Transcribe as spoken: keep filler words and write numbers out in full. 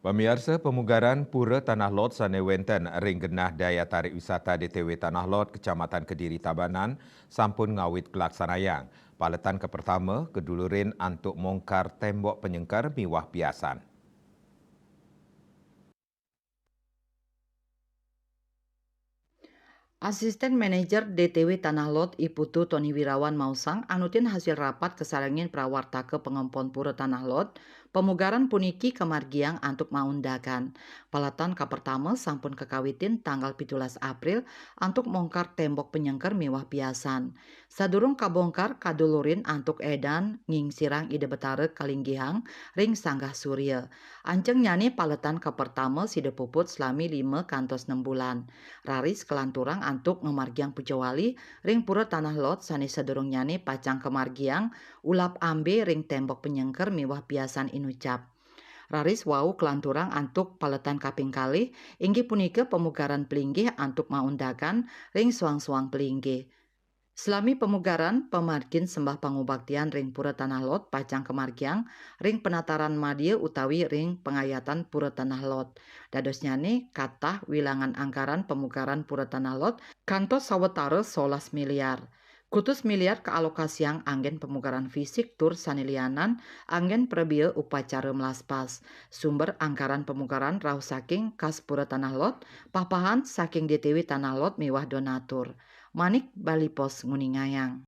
Pamiarsa, pemugaran Pura Tanah Lot sane wenten ring genah daya tarik wisata D T W Tanah Lot, Kecamatan Kediri Tabanan, sampun ngawit kalaksanayang. Paletan kapertama kadulurin antuk mongkar tembok penyengker miwah piasan. Asisten Manajer D T W Tanah Lot, I Putu Tony Wirawan maosang, anutin hasil rapat kasarengin prawartaka pangempon Pura Tanah Lot, pemugaran puniki kamargiang antuk maundakan. Paletan kapertama sampun kakawitin tanggal pitulas April antuk mongkar tembok penyengker miwah piasan. Sadurung kabongkar, kadulurin antuk edan ngingsirang Ida Betara kalinggihang ring Sanggah Surya. Ancengnyane paletan kapertama sida puput salami lima kantos nem bulan. Raris kalanturang antuk ngamargiang puja wali ring Pura Tanah Lot sane sadurungnyane pacang kamargiang ulap ambe ring tembok penyengker miwah piasan inucap. Raris wau kalanturang antuk paletan kaping kalih, inggih punika pemugaran pelinggih antuk maundakan ring suang-suang pelinggih. Salami pemugaran, pamargin sembah pangubaktian ring Pura Tanah Lot pacang kamargiang ring penataran madya utawi ring pangayatan Pura Tanah Lot. Dadosnyane katah wilangan anggaran pemugaran Pura Tanah Lot kantos sawatara solas miliar. Kutus miliar kaalokasiang anggen pemugaran fisik tur sane lianan anggen prabea upacara melaspas. Sumber anggaran pemugaran rauh saking Kas Pura Tanah Lot, papahan saking D T W Tanah Lot miwah donatur. Manik Bali Pos nguningayang.